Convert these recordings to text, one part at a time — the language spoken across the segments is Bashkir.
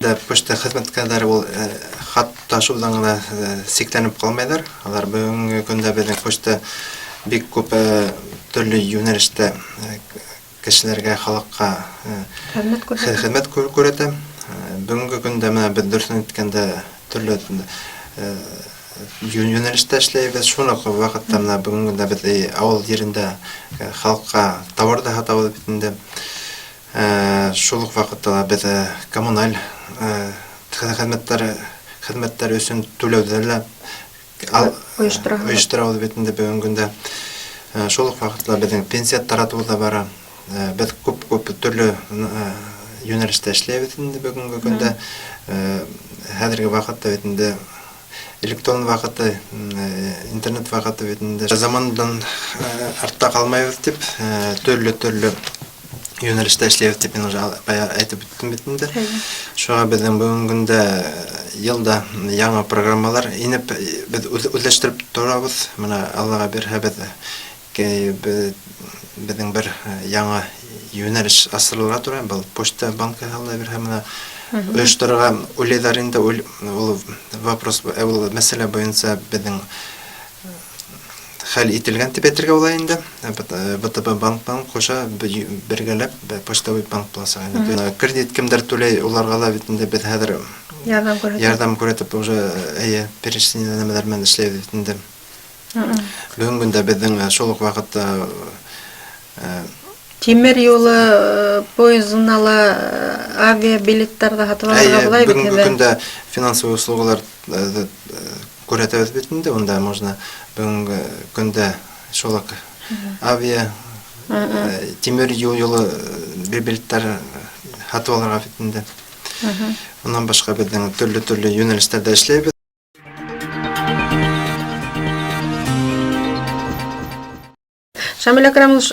Почта хеҙмәткәрҙәре ул хат ташыуҙан ғына сикләнеп ҡалмайҙар. Алар бөгөнгө көндә беҙҙең почта бик күп төрлө йүнәлештә кешеләргә, халыҡҡа хеҙмәт күрһәтә. Бөгөнгө көндә менә беҙ, дөрөҫөн әйткәндә, төрлө йүнәлештә эшләйбеҙ. Шул уҡ ваҡытта менә бөгөнгө көндә беҙ ауыл ерендә халыҡҡа тауар ҙа һатабыҙ бит инде. Шул уҡ ваҡытта ла беҙ коммуналь хеҙмәттәр өсөн түләүҙе лә ойошторабыҙ бит инде бөгөнгө көндә. Шул уҡ ваҡытта беҙҙең пенсия таратыу ҙа бара. Беҙ күп-күп төрлө йүнәлештә эшләйбеҙ инде бөгөнгө көндә. Хәҙерге ваҡытта бит инде электрон ваҡыты, интернет ваҡыты бит инде. Замандан артта ҡалмайбыҙ тип, төрлө-төрлө йүнәлештә эшләйбеҙ тип мин уже бая әйтеп үттем бит инде. Шуға беҙҙең бөгөнгө көндә йылда яңы программалар инеп, беҙ үҙләштереп торабыҙ. Менә Аллаға бирһә, беҙ беҙҙең бер яңы йүнәлеш асырылырға тора. Был почта банкы, Алла бирһә, менә ойошторорға уйлайҙар инде. Ул вопрос, ул мәсьәлә буйынса беҙҙең хәл ителгән дип әйтергә була инде. ВТБ банктан ҡуша бергәләп почтовый банк буласаҡ инде. Кредит кемдәр түләй, уларға ла бит инде беҙ хәҙер ярҙам күрһәтеп, ярҙам күрһәтеп уже, эйе, перечисление нәмәләр менән эшләйбеҙ бит инде. Бөгөнгө көндә беҙҙең шул уҡ ваҡытта тимер юлы поездына ла авиабилеттар ҙа һатып алырға була бит. Бөгөнгө көндә финансовый услугалар күрһәтәбеҙ бит инде, унда можно бөгөнгө көндә шул уҡ авиа, тимер юл юлы билеттар һатып алырға бит инде. Унан башҡа беҙҙең төрлө-төрлө йүнәлештәрҙә эшләйбеҙ. Шамил Әкрәмович,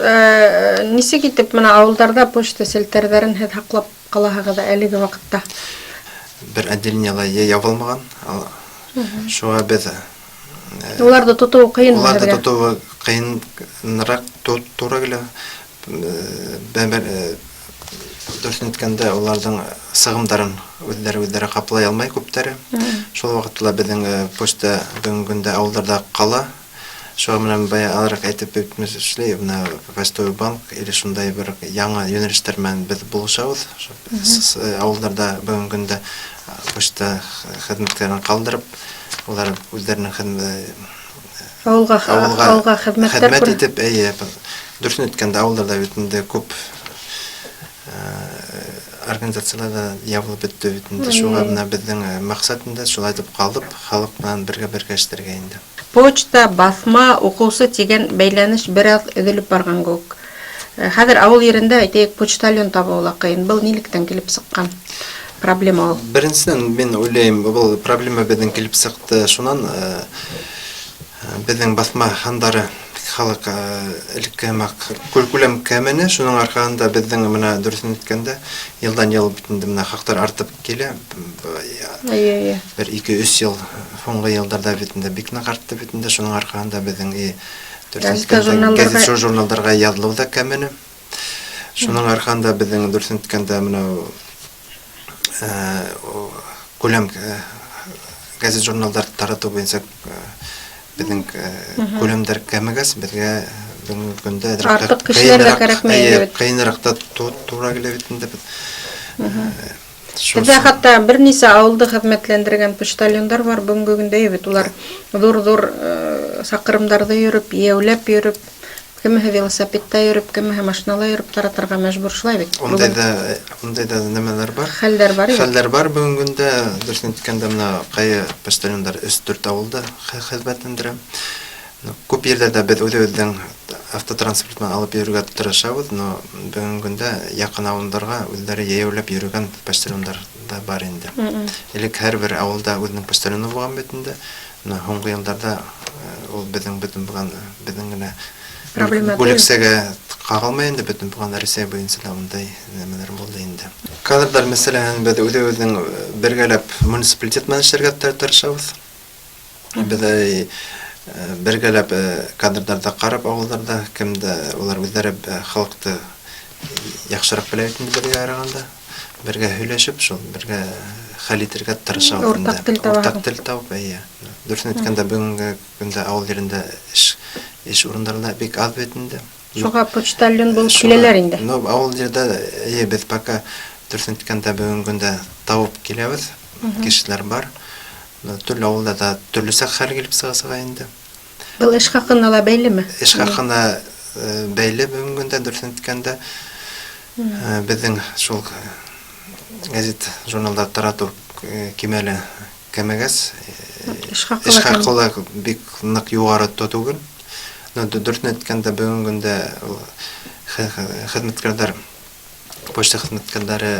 нисек итеп менә ауылдарҙа почта селтәрҙәрен һеҙ һаҡлап ҡалаһығыҙ әлеге ваҡытта? Бер отделениела ябылмаған. Шуға беҙ уларҙы тотоу ҡыйын. Уларҙы тотоу ҡыйыныраҡ тура килә. Дөрөҫөн әйткәндә, уларҙың сығымдарын үҙҙәре ҡаплай алмай күптәре. Шул ваҡытта ла беҙҙең почта бөгөнгө көндә ауылдарҙа ҡала. Шуға менән бая аҙыраҡ әйтеп үтмешләй, бына почтовый банк или шундай бер яңы йүнәлештәр менән беҙ булышабыҙ. Ауылдарҙа бөгөнгө көндә почта хеҙмәттәрен ҡалдырып, улар үҙҙәренең ауылға хеҙмәттәр хеҙмәт итеп, эйе, дөрөҫөн әйткәндә, ауылдарҙа бит инде күп организациялар ҙа ябылып бөттө бит инде. Шуға бына беҙҙең маҡсат инде шулай итеп ҡалып, халыҡ менән бергә-бергә эшләргә инде. Почта, баҫма, уҡыусы тигән бәйләнеш бер аҙ өҙөлөп барған кеүек. Хәҙер ауыл ерендә, әйтәйек, почтальон табыуы ла ҡыйын. Был нилектән килеп сыҡҡан проблема ул? Беренсенән, мин уйлайым, был проблема беҙҙең килеп сыҡты шунан, беҙҙең баҫма һандары халыҡ элекке һымаҡ күләм кәмене, шуның арҡаһында беҙҙең менә дөрөҫөн әйткәндә, йылдан йыл бит инде менә хаҡтар артып килә. Бер 2-3 йыл, һуңғы йылдарҙа бит инде бик ныҡ артты бит инде, шуның арҡаһында беҙҙең газет журналдарға яҙылыу ҙа кәмене. Шуның арҡаһында беҙҙең, дөрөҫөн әйткәндә, менә күләм газет журналдар таратыу буйынса беҙҙең күләмдәр кәмегәс, беҙгә бөгөнгө көндә артыҡ кешеләр ҙә кәрәкмәй. Ҡыйыныраҡ та тура килә бит инде. Беҙҙә хатта бер нисә ауылды хеҙмәтләндергән почтальондар бар бөгөнгө көндә бит. Улар ҙур-ҙур саҡрымдарҙы йөрөп, йәйәүләп йөрөп, кемеһе велосипедта йөрөп, кемеһе машинала йөрөп таратырға мәжбүр, шулай бит? Ундай да нәмәләр бар. Хәлдәр бар. Хәлдәр бар бөгөнгө көндә. Дөрөҫөн әйткәндә, менә ҡайһы почтальондар 3-4 ауылды хеҙмәтләндерә. Күп ерҙәрҙә беҙ үҙебеҙҙең автотранспорт менән алып йөрөргә тырышабыҙ, но бөгөнгө көндә яҡын ауылдарға үҙҙәре йәйәүләп йөрөгән почтальондар да бар инде. Элек һәр бер ауылда үҙенең почтальоны булған бит инде. Менә һуңғы йылдарҙа ул беҙҙең бөтөн булған беҙҙең генә бүлексәгә ҡағылмай инде, бөтөн булған Рәсәй буйынса ла ундай нәмәләр булды инде. Кадрҙар мәсьәләһен беҙ үҙебеҙҙең бергәләп муниципалитет менән эшләргә тырышабыҙ. Беҙ бергәләп кадрҙарҙы ҡарап, ауылдарҙа кемдә, улар үҙҙәре халыҡты яҡшыраҡ белә бит инде беҙгә ҡарағанда. бергә һөйләшеп, шул бергә хәл итергә тырышабыҙ инде. Уртаҡ тел табаһығыҙ. Уртаҡ тел табып, эйе. Дөрөҫөн әйткәндә, бөгөнгө көндә ауыл ерендә эш эш урындары ла бик аҙ бит инде. Шуға почтальон булып киләләр инде. Ну, ауыл ерҙә, эйе, беҙ пока, дөрөҫөн әйткәндә, бөгөнгө көндә табып киләбеҙ, кешеләр бар. Төрлө ауылда да төрлөсә хәл килеп сыға сыға инде. Был эш хаҡына ла бәйлеме? Эш хаҡына бәйле бөгөнгө көндә, дөрөҫөн әйткәндә, беҙҙең шул гәзит, журналдар таратыу кимәле кәмегәс, эш хакы ла бик ныҡ юғары түгел. Дөрөҫөн әйткәндә, бөгөнгө көндә хеҙмәткәрҙәр, почта хеҙмәткәрҙәре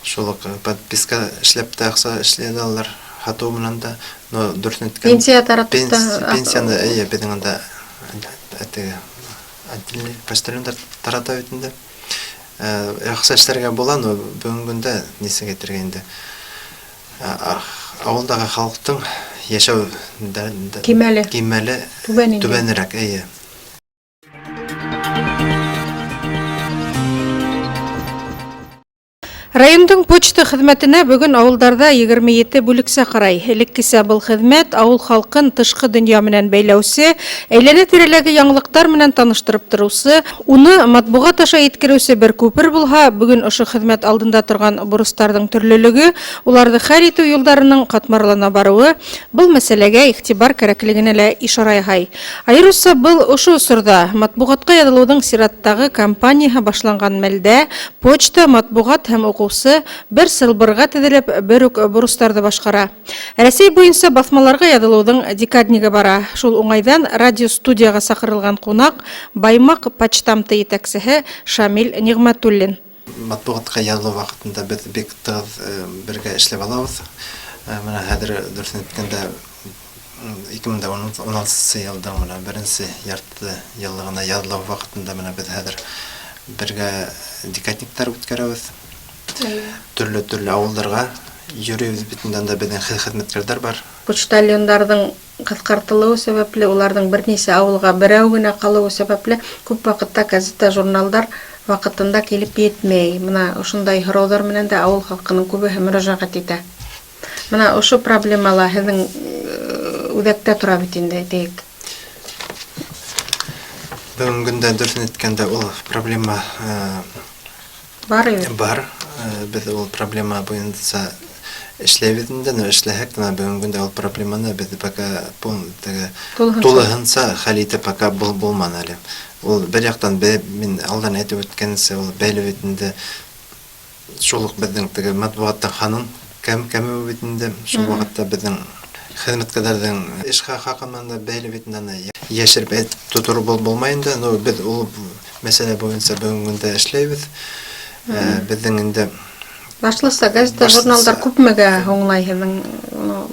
шул уҡ подписка эшләп тә аҡса эшләй алалар, һатыу менән дә. Но дөрөҫөн әйткәндә, пенсия таратып та, пенсияны, эйе, беҙҙең анда теге отдельный почтальондар тарата бит инде. Аҡса эшләргә була, но бөгөнгө көндә нисек әйтергә инде, ауылдағы халыҡтың йәшәү кимәле кимәле түбән инде. Түбәнерәк, эйе. Райондың почта хеҙмәтенә бөгөн ауылдарҙа 27 бүлексә ҡарай. Элеккесә был хеҙмәт ауыл халҡын тышҡы донъя менән бәйләүсе, әйләнә-тирәләге яңылыҡтар менән таныштырып тороусы, уны матбуғат аша еткереүсе бер күпер булһа, бөгөн ошо хеҙмәт алдында торған бурыстарҙың төрлөлөгө, уларҙы хәл итеү юлдарының ҡатмарлана барыуы был мәсьәләгә иғтибар кәрәклегенә лә ишара яһай. Айырыуса был ошо осорҙа матбуғатҡа яҙылыуҙың сираттағы кампанияһы башланған мәлдә почта, матбуғат һәм уҡыусы бер сылбырға теҙелеп, бер үк бурыстарҙы башҡара. Рәсәй буйынса баҫмаларға яҙылыуҙың декаднигы бара. Шул уңайҙан радиостудияға саҡырылған ҡунаҡ Баймаҡ почтамты етәксеһе Шамил Ниғмәтуллин. Матбуғатҡа яҙылыу ваҡытында беҙ бик тығыҙ бергә эшләп алабыҙ. Бына хәҙер, дөрөҫөн әйткәндә, 2016 йылдың бына беренсе ярты йыллығына яҙылыу ваҡытында бына беҙ хәҙер бергә декадниктар үткәрәбеҙ. Төрлө-төрлө ауылдарға йөрөйбөҙ бит инде, анда беҙҙең хеҙмәткәрҙәр бар. Почтальондарҙың ҡыҫҡартылыуы сәбәпле, уларҙың бер нисә ауылға берәү генә ҡалыуы сәбәпле, күп ваҡытта газета, журналдар ваҡытында килеп етмәй. Бына ошондай һорауҙар менән дә ауыл халҡының күбеһе мөрәжәғәт итә. Бына ошо проблема ла һеҙҙең үҙәктә тора бит инде, әйтәйек. Бөгөнгө көндә, дөрөҫөн әйткәндә, ул проблема бар инде. Бар. Беҙ ул проблема буйынса эшләйбеҙ инде, но эшләһәк тә, бөгөнгө көндә ул проблеманы беҙ пока теге тулыһынса хәл итеп пока булманы әле. Ул бер яҡтан, мин алдан әйтеп үткәнсә, ул бәйле бит инде шул уҡ беҙҙең теге матбуғаттың һанын кәмеүе бит инде. Шул ваҡытта беҙҙең хеҙмәткәрҙәрҙең эш хаҡы менән дә бәйле бит инде, аны йәшереп әйтеп тотороп булмай инде. Но беҙ ул мәсьәлә буйынса бөгөнгө көндә эшләйбеҙ. Беҙҙең инде Башлыса газета, журналдар күпмегә һуңлай һеҙҙең,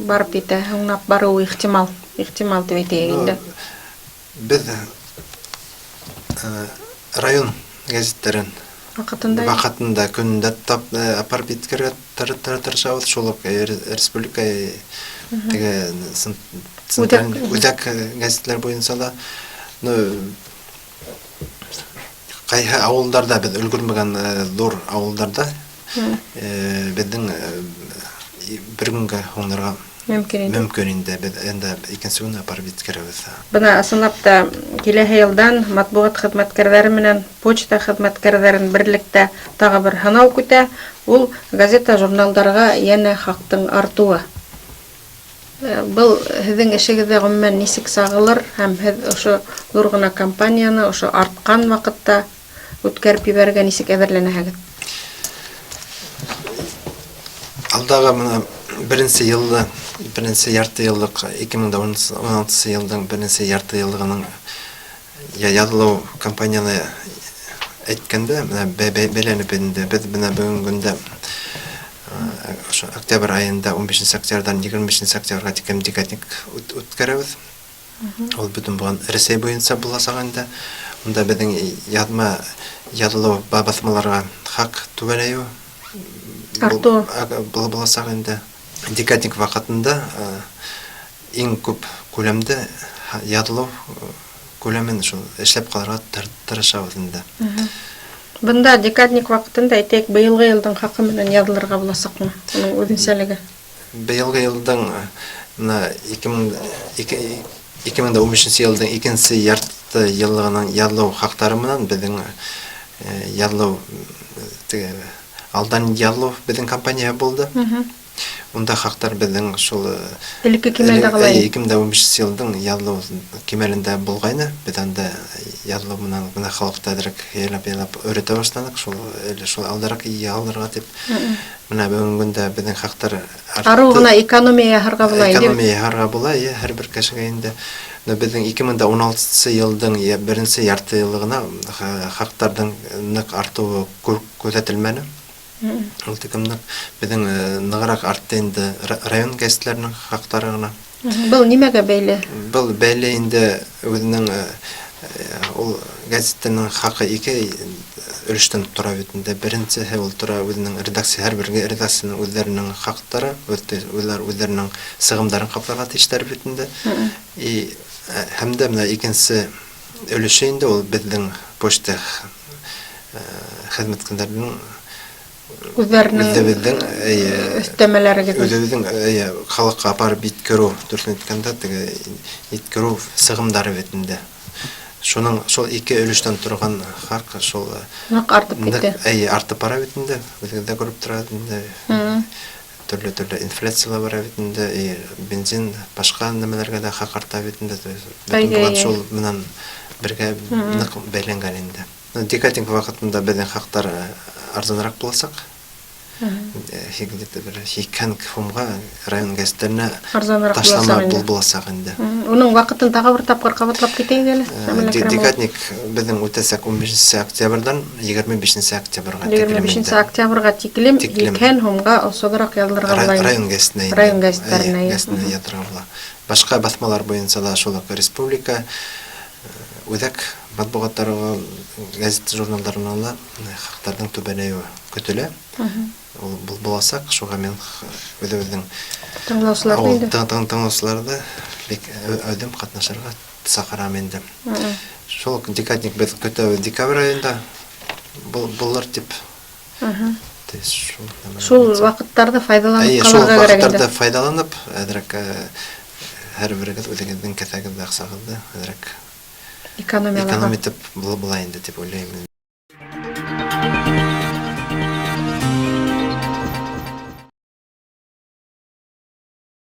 барып етә, һуңлап барыуы ихтимал, ихтимал тип әйтәйек инде. Беҙ район гәзиттәрен ваҡытында, ваҡытында көнөндә тап апарып еткерергә тырышабыҙ. Шул уҡ республика теге үҙәк гәзиттәр буйынса ла, ну, ҡайһы ауылдарҙа беҙ өлгөрмәгән, ҙур ауылдарҙа беҙҙең бер көнгә һуңларға мөмкин инде. Мөмкин инде, беҙ инде икенсе көн апарып еткерәбеҙ. Бына ысынлап та киләһе йылдан матбуғат хеҙмәткәрҙәре менән почта хеҙмәткәрҙәрен берлектә тағы бер һынау көтә. Ул газета, журналдарға йәнә хаҡтың артыуы. Был һеҙҙең эшегеҙҙә ғөмүмән нисек сағылыр һәм һеҙ ошо ҙур ғына компанияны ошо артҡан ваҡытта үткәреп ебәрергә нисек әҙерләнәһегеҙ? Алдағы бына беренсе йылда, беренсе ярты йыллыҡ, 2016 йылдың беренсе ярты йыллығының яҙылыу компанияны әйткәндә, бына бәйләнеп инде беҙ бына бөгөнгө көндә ошо октябрь айында 15 октябрҙән 25 октябргә тиклем декадник үткәрәбеҙ. Ул бөтөн булған Рәсәй буйынса буласаҡ инде. Унда беҙҙең яҙма яҙылыу баҫмаларға хаҡ түбәнәйеү артыу буласаҡ инде. Декадник ваҡытында иң күп күләмдә яҙылыу күләмен шул эшләп ҡалырға тырышабыҙ инде. Бында декадник ваҡытында, әйтәйек, быйылғы йылдың хаҡы менән яҙылырға буласаҡмы? Уның үҙенсәлеге. Быйылғы йылдың мына 2015 йылдың икенсе ярты йыллығының яҙылыу хаҡтары менән беҙҙең яҙылыу, теге алдан яҙылыу беҙҙең компания булды. Унда хаҡтар беҙҙең шул элекке кимәлдә ҡала. 2015 йылдың яҙылыу кимәлендә булғайны. Беҙ анда яҙылыу менән бына халыҡты әҙерәк яйлап-яйлап өйрәтә башланыҡ, шул әле шул алдараҡ ялырға тип. Мына бөгөнгө көндә беҙҙең хаҡтар арыу ғына экономия яһарға була инде. Экономия яһарға була, эйе, һәр бер кешегә инде. Бына беҙҙең 2016 йылдың беренсе ярты йыллығына хаҡтарҙың ныҡ артыуы күҙәтелмәне. Ул тиклем ныҡ беҙҙең нығыраҡ артты инде район гәзиттәренең хаҡтары ғына. Был нимәгә бәйле? Был бәйле инде үҙенең ул гәзиттәренең хаҡы ике өлөштән тора бит инде. Беренсеһе ул тора үҙенең редакция, һәр бер редакцияның үҙҙәренең хаҡтары, үҙҙәр үҙҙәренең сығымдарын ҡапларға тейештәр бит инде. И һәм дә мына икенсе өлөшө инде ул беҙҙең почта хеҙмәткәрҙәренең үҙҙәренең үҙебеҙҙең өҫтәмәләрегеҙ. Үҙебеҙҙең халыҡҡа апарып еткереү, дөрөҫөн әйткәндә, теге еткереү сығымдары бит инде. Шуның шул ике өлөштән торған хаҡ шул ныҡ артып китте. Эйе, артып бара бит инде. Үҙегеҙ ҙә күреп тора инде. Төрлө-төрлө инфляциялар бара бит инде, и бензин, башҡа нәмәләргә лә хаҡ арта бит инде. Бөтөн булған шул менән бергә ныҡ бәйләнгән инде. Декадник ваҡытында беҙҙең хаҡтар арзаныраҡ буласаҡ. Где-то бер 80 һумға район гәзиттәренә арзаныраҡ ташлама буласаҡ инде. Буласаҡ инде. Уның ваҡытын тағы бер тапҡыр ҡабатлап китәйек әле. Шамил Әкрәмов. Декадник беҙҙең үтәсәк 15 октябрҙән 25 октябрға тиклем 25 инде. Октябрға тиклем Тиклем. 80 һумға осоҙораҡ яҙылырға була инде. Район гәзитенә инде. Район гәзиттәренә, Эйе, эйе. гәзитенә яҙырға була. Башҡа баҫмалар буйынса ла шул уҡ республика, үҙәк матбуғаттарға, гәзит журналдарына ла хаҡтарҙың түбәнәйеүе көтөлә. Ул был буласаҡ, шуға мин үҙебеҙҙең тыңлаусыларҙы инде. Тыңлаусыларҙы бик әүҙем ҡатнашырға саҡырам инде. Шул уҡ декадник беҙ көтәбеҙ декабрь айында булыр тип. Шул нәмәләр Шул буйынса. ваҡыттарҙы файҙаланып Эйе, шул ҡалырға кәрәк инде. ваҡыттарҙы файҙаланып, әҙерәк һәр берегеҙ үҙегеҙҙең кеҫәгеҙҙе, аҡсағыҙҙы әҙерәк экономияларға эконом итеп була инде тип уйлайым.